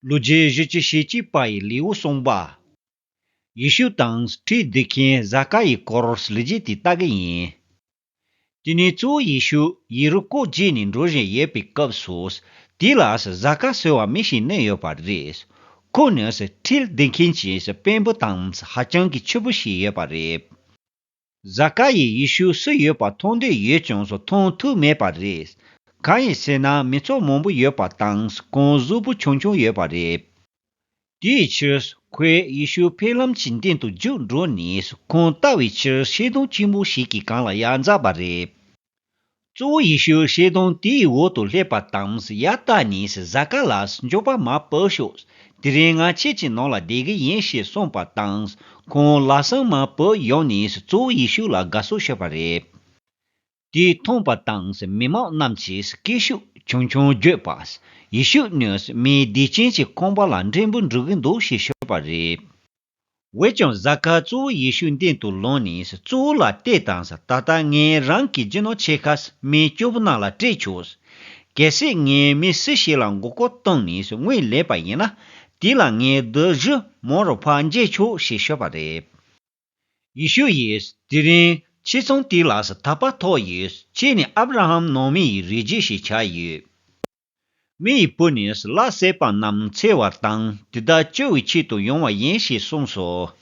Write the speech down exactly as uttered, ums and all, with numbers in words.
ལོ་རྒྱུས་བཞི་བཅུ་ཞེ་གཅིག་པ་ཡི་ལེའུ་གསུམ་པ། ཡེ་ཤུ་དང་ཁྲིད་སྡོད་མཁན་ཟ་ཀ་ཡི་སྐོར་ལས་རྒྱུ་དེ་ལྟ་གི་ཡིན། དེ་ནས་གཙོ་བོ་ཡེ་ཤུ་ཡེ་རུ་ཀོ་བརྒྱུད་ནས་འགྲོ་བཞིན་ཡོད་པའི་སྐབས་སུ། དེ་ལ་ཟ་ཀ་ཟེར་བ་མི་ཞིག་གནས་ཡོད་པ་རེད། ཁོ་ནི་ཁྲིད་སྡོད་མཁན་གྱི་དཔོན་པོ་དང་ཧ་ཅང་གི་ཕྱུག་པོ་ཞིག་ཡོད་པ་རེད། ཟ་ཀ་ཡིས་ཡེ་ཤུ་སུ་ཡོད་པ་མཐོང་འདོད་ཡོད་ཀྱང་མཐོང་ཐུབ་མེད་པ་རེད། གང་ཡིན་ཟེར་ན་མི་ཚོགས་མང་པོ་ཡོད་པ་དང་ཁོང་གཟུགས་པོ་ཆུང་ཆུང་ཡོད་པ་རེད། དེའི་ཕྱིར་ཁོས་ཡེ་ཤུ་ཕེབས་ལམ་གྱི་མདུན་དུ་རྒྱུགས་འགྲོ་ནས་ཁོང་ལྟ་བའི་ཕྱིར་ཤིང་སྡོང་ཆེན་པོ་ཞིག་གི་སྒང་ལ་ཡར་འཛེགས་པ་རེད། གཙོ་བོ་ཡེ་ཤུ་ཤིང་སྡོང་དེའི་འོག་ཏུ་སླེབས་པ་དང་ཡར་ལྟ་ནས་ཟ་ཀ་ལ་མགྱོགས་པ་མར་བུད་ཤོག་དེ་རིང་ང་ཁྱེད་ཀྱི་ནང་ལ་བསྡད་ཀྱི་ཡིན་ཞེས་གསུངས་པ་དང་ཁོང་ལམ་སང་མར་བུད་ཡོང་ནས་གཙོ་བོ་ཡེ་ཤུ་ལ་དགའ་བསུ་ཞུས་པ་རེད། དེ་མཐོང་པ་དང་མི་མང་རྣམས་ཀྱིས་སྐད་ཤུགས་ཆུང་ཆུང་བརྗོད་པ། ཡེ་ཤུ་ནི་མིའི་སྡིག་ཅན་གྱི་ཁང་པ་ལ་འབྲས་བུ་འགྲིག་གི་འདུག་ཞེས་ཤོད་པ་རེད། འོན་ཀྱང་ཟ་ཀ་གཙོ་བོ་ཡེ་ཤུའི་མདུན་དུ་ལངས་ནས་གཙོ་བོ་ལ་བལྟས་དང་། ད་ལྟ་ངས་རང་གི་རྒྱུ་ནོར་ཕྱེད་ཀ་མི་སྐྱོ་པོ་རྣམས་ལ་སྤྲད་ཆོག་གལ་སྲིད་ངས་མི་སུ་ཞིག་ལ་མགོ་སྐོར་བཏང་ནས་དངུལ་ལེན་པ་ཡིན་ན། དེ་ལ་ངས་བདུད་བཞི་མང་རུ་ཕར་འཇལ་ཆོག་ཞེས་ཤོད་པ་རེད། ཡེ་ཤུ་ཡིས་དེ་རིང་ཁྱེད་ཚང་དེ་ལ་དད་པ་ཐོབ་ཡོད། ཁྱེད་ནི་ཨབ་ར་ཧམ་ནང་མི་ཡི་རིགས་རྒྱུད་ཞིག་ཆགས་ཡོད། མི་ཡི་བུ་ནི་ལྷ་བསད་པ་རྣམས་འཚེ་བ་དང་དེ་དག་སྐྱོབ་པའི་ཆེད་དུ་ཡོང་བ་ཡིན་ཞེས་གསུངས་སོ།